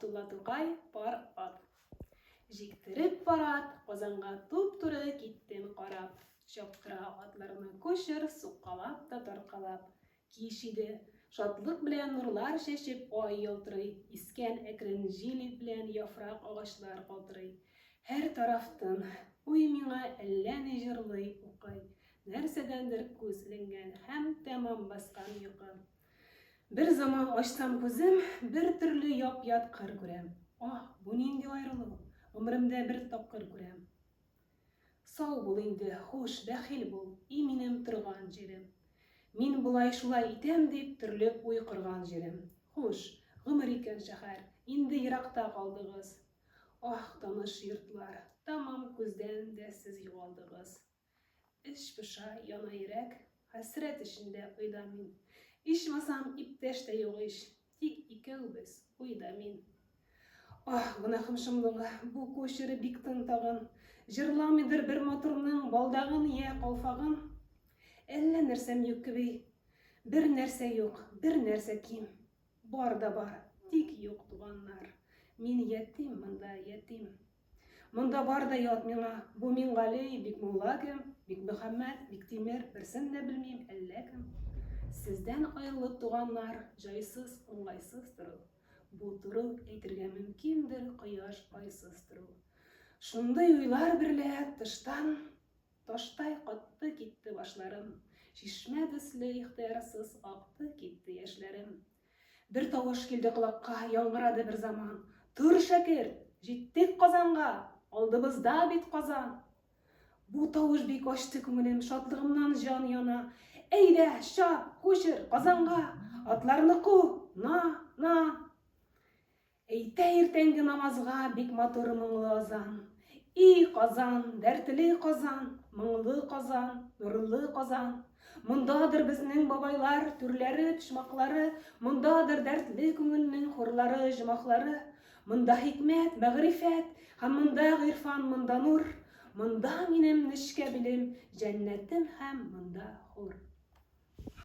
Габдулла Тукай, Пар ат. Җиктереп пар ат, Казанга туп-туры киттем карап. Чаптыра атларны кучер, суккалап та тарткалап. Кич иде. Шатлык белән нурлар чәчеп ай ялтырый, искән әкрен җил белән яфрак агачлар калтырый. Һәр тараф тын. Уй миңа әллә ни җырлый, укый. Нәрсәдәндер күз эленгән һәм тәмам баскан йокы. Бер заман ачсам күзем, бер төрле яп-ят кыр күрәм. Аһ, бу нинди аерылу? Гомеремдә бер тапкыр күрәм. Сау бул инде, хуш, бәхил бул, и минем торган җирем. Мин болай шулай итәм дип, төрле уй корган җирем. Хуш, гомер иткән шәһәр, инде еракта калдыгыз. Аһ, таныш йортлар, тәмам күздән дә сез югалдыгыз. Эч поша, яна йөрәк, хәсрәт эчендә уйда мин. Ичмасам, иптәш тә юк ич, тик икәү без, уйда мин. Аһ, гөнаһым шомлыгы, бу кучеры бик тын тагын. Җырламыйдыр бер матурның балдагын йә калфагын. Әллә нәрсәм юк кеби, бер нәрсә юк, бер нәрсә ким. Бар да бар, тик юк туганнар. Мин ятим монда, ятим. Монда бар да ят миңа. Бу Миңгали, Бикмулла кем, Бикмөхәммәт, Биктимер, берсен дә белмим, әллә кем. Сездән аерылып, туганнар, җайсыз, уңайсыз тору. Бу тору, әйтергә мөмкиндер, кояш, айсыз тору. Шундый уйлар берлә тыштан таштай катты китте башларым, чишмә төсле ихтыярсыз акты китте яшьләрем. Бер тавыш килде колакка, яңгырады бер заман. Тор, шәкерт, җиттек Казанга, алдыбызда бит Казан. Бу тавыш бик ачты күңелем, шатлыгымнан җан яна. Әйдә, чап, кучер, Казанга, атларны ку, на, на. Әйтә иртәнге намазга бик матур моңлы азан. И, Казан, дәртле Казан, моңлы Казан, нурлы Казан. Мондадыр безнең бабайлар, түрләре, почмаклары, мондадыр дәртле күңелнең хурлары, җомахлары. Монда хикмәт, мәгърифәт, һәм монда гыйрфан, монда нур. Монда минем нечкә билем, җәннәтем һәм монда хур.